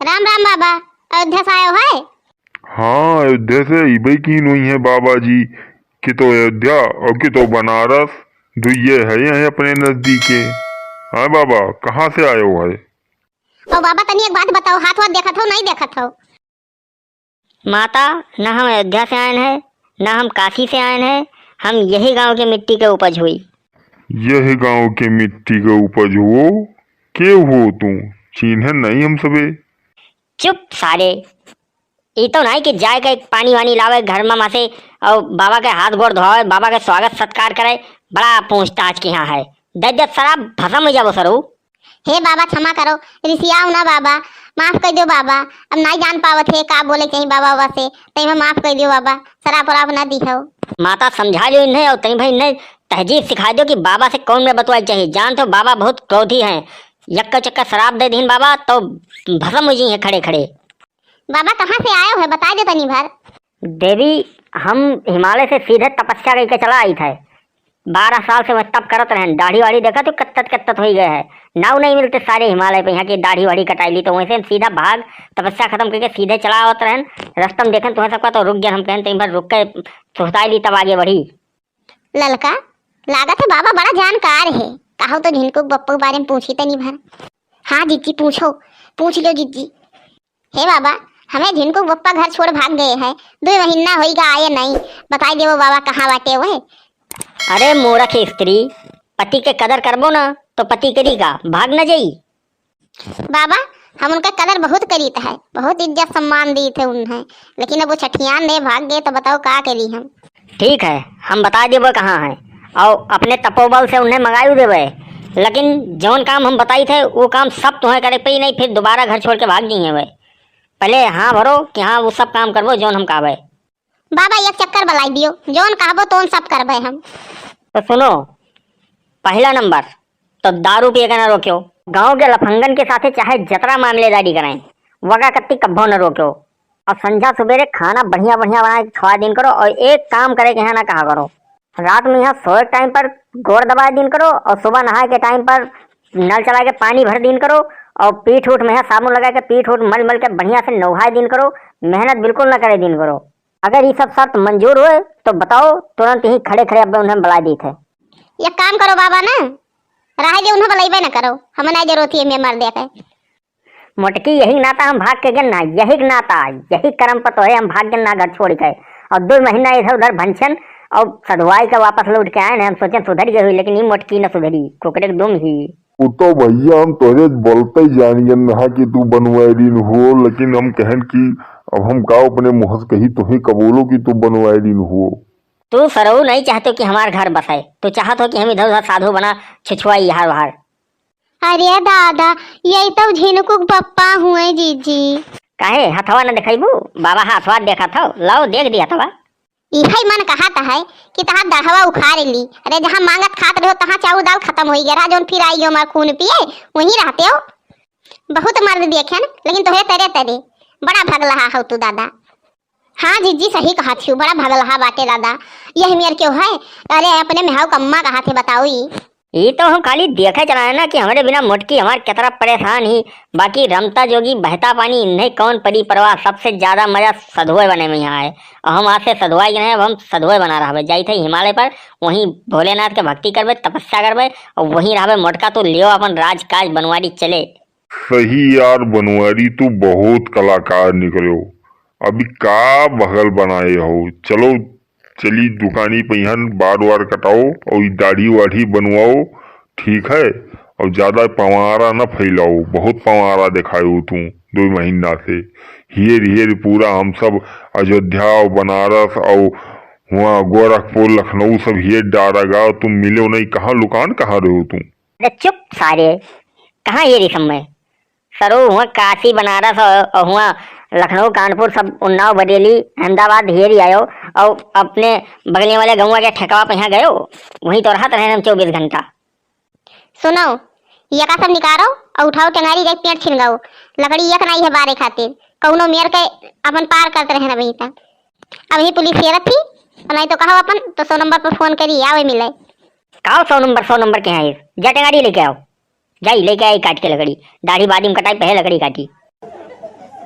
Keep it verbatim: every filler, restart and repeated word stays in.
राम राम बाबा, अयोध्या से आयो है? हाँ, अयोध्या से इबे कीन हुई है बाबा जी, कि तो अयोध्या और कि तो बनारस, दुइये है यहीं अपने नजदीके। हाँ बाबा, कहाँ से आयो है? ओ बाबा, तनी एक बात बताओ, हाथ वाथ देखत हो, नहीं देखत हो? माता, न हम अयोध्या से आयन है, न हम काशी से आयन है, हम यही गांव के मिट्टी के उपज हुई। यही गांव के मिट्टी के उपज हो? के हो तू? चीन्हे नहीं हम सबे। चुप सारे, ई तो नहीं कि जाए के पानी वानी लावे घर में मासे और बाबा के हाथ गोड़ धोवे, बाबा के स्वागत सत्कार करे, बड़ा पूछताछ के यहाँ है। दे दे शराब, भसम हो जाबो सरऊ। हे बाबा, क्षमा करो, रिसियाओ ना बाबा, माफ कर दियो बाबा। अब नहीं जान पावत है का बोले के चाही बाबा, बाबा से, तई में माफ कर दियो बाबा, शराब वराब ना दी हो। माता, समझा लियो इन्हें और तई भाई इन्हें तहजीब सिखा दियो कि बाबा से कौन में बतवाई चाहिए। जानत हो बाबा बहुत क्रोधी हैं, यक्का चक्का शराब दे दीन बाबा तो भसम हो जी हैं खड़े खड़े। बाबा कहाँ से आयो है, बता दे तनी भर। देवी, हम हिमालय से सीधे तपस्या करके चला आई थे। बारह साल से वह तप करत रहन, दाढ़ी वाढ़ी देखा तो कत्तत कत्तत हो गए है, नाव नहीं मिलते सारे हिमालय पे यहाँ की दाढ़ी वाढ़ी कटाई ली। तो वैसे हम सीधा भाग तपस्या खत्म करके सीधे चला आवत रहन। रस्ता में देखन तुम्हें सबका तो रुक गया, हम कहन तई भर रुक के सुहताई ली तब आगे बढ़ी। ललका, लागत है बाबा बड़ा जानकार है, कहो तो झिनकू बप्पा के बारे में पूछी तनी भर। हाँ जिज्जी पूछो, पूछ लो जिज्जी। हे बाबा, हमें झिनकू बप्पा घर छोड़ भाग गए हैं, दो महीना होइगा आए नहीं, बताई देवो बाबा कहाँ बाटे वह। अरे मूर्ख स्त्री, पति के कदर करबो ना तो पति करी का, भाग न जाई। बाबा, हम उनका कदर बहुत करीत है, बहुत इज्जत सम्मान दीत है उन्हें, लेकिन अब वो छठियान दे भाग गए तो बताओ का करी हम। ठीक है, हम बता देबे कहाँ है और अपने तपोबल से उन्हें मंगायु देबे, लेकिन जौन काम हम बताई थे वो काम सब तुम्हें करे पे ही नहीं, फिर दोबारा घर छोड़ के भाग जाइए वे। पहले हाँ भरो कि हाँ वो सब काम करबो जौन हम कहबे। बाबा एक चक्कर बलाई दियो, जौन कहबो तौन सब करबे हम। तो सुनो, पहला नंबर तो दारू पिए के ना रोक्यो। गांव के लफंगन के साथे चाहे जतरा मामलेदारी कराएं, वका कत्ती कब्बो न रोक्यो। और संझा सुबेरे खाना बढ़िया बढ़िया बना के खवा दीन करो और एक काम करे के यहाँ ना कहा करो। रात में यहाँ सोए टाइम पर गोड़ दबा दीन करो और सुबह नहाए के टाइम पर नल चला के पानी भर दीन करो और पीठ उठ में यहाँ साबुन लगा के पीठ उठ मल मल के बढ़िया से नहाए दीन करो। मेहनत बिल्कुल ना करे दीन करो। अगर ये सब शर्त मंजूर हुए तो बताओ, तुरंत ही खड़े खड़े अब उन्हें बुला दी थे। एक काम करो बाबा ना, रहे दे उन्हें बुलाइबे ना करो, हमें ना जरूरत है मैं मर दे के। मोटकी, यही नाता हम भाग के गन ना, यही नाता, यही कर्म पर तो है हम भाग गन ना घर छोड़ के। और दो महीना इधर उधर भंछन और सधुआई के वापस लौट के आए ना, हम सोचे सुधर गए हुई, लेकिन ये मोटकी न सुधरी, कुकरे के दुम ही। उ तो भैया हम तोहरे बोलते ही जान गए ना कि तू बनवायरिन हो, लेकिन हम कहन कि अब हम का अपने मुँह से कही, तोहे कबूलो कि तू बनवायरिन हो। तू सरऊ नहीं चाहतो कि हमार घर बसे, तू चाहत हो कि हम इधर उधर साधु बना छुछुआई यहाँ वहाँ। अरे दादा, यही तो झिनकू के पप्पा हुए जीजी। काहे हथवा न दिखाइबू? बाबा हथवा देखत हो, लाओ देख दी हथवा। इहै मन कहत है कि तहार दढ़वा उखाड़ ली। अरे जहाँ मांगत खात रहो तहाँ चाउर दाल खत्म होई गया रहा, जौन फिर आई गयो हमार खून पिए, वहीं रहते हो। बहुत मर्द देखे न, लेकिन तोहरे तरे तरे बड़ा भगलहा हो तू दादा। हाँ जीजी सही कहा थी, बड़ा भगलहा बाटे दादा। यह मेर क्यों है? अरे अपने मेहाऊ कम्मा कहा थे बताओ ई। ई तो हम खाली देखे चला है ना कि हमरे बिना मोटकी हमार कितना परेशान ही, बाकी रमता जोगी बहता पानी इन्हें कौन परी परवाह, सबसे ज्यादा मजा सधुए बने में यहाँ है। और हम आज से सधुआई के नहीं, अब हम सधुए बना रहबे। जाई थे हिमालय पर, वहीं भोलेनाथ के भक्ति करबे, तपस्या करबे, और वहीं रहबे। मोटका तू लियो अपन राजकाज बनवारी चले। सही यार बनवारी, तू बहुत कलाकार निकलो। अभी का बगल बनाए हो? चलो चली दुकानी पे यहाँ बार वार कटाओ और ई दाढ़ी वाढ़ी बनवाओ, ठीक है? और ज्यादा पंवारा न फैलाओ, बहुत पंवारा दिखाओ तू दो महीना से। हियर हियर पूरा हम सब अयोध्या और बनारस और वहाँ गोरखपुर लखनऊ सब हियर डारा गाओ, तुम मिलो नहीं, कहाँ लुकान कहाँ रहो तुम? अरे चुप सारे, कहाँ ये रिसम में? सरो हुआ काशी बनारस और, और हुआ लखनऊ कानपुर सब उन्नाव बरेली अहमदाबाद हेरी आयो और अपने बगलिया वाले गौवा के ठेकवा पे यहाँ गयो, वहीं तो रहत रहे हम चौबीस घंटा। सुनो, यका सब निकारो और उठाओ टेंगारी के पेट छिनगाओ, लकड़ी एक नहीं है बारे खातिर, कौनो मेर के अपन पार करते रहे अभी तक। अभी पुलिस हेरत थी, नहीं तो कहो अपन तो सौ नंबर पर फोन करी आवे मिले। काओ सौ नंबर, सौ नंबर के हैं, जा टेंगारी लेके आओ। जाई, लेके आई काट के लकड़ी। दाढ़ी बाद में कटाई, पहले लकड़ी काटी।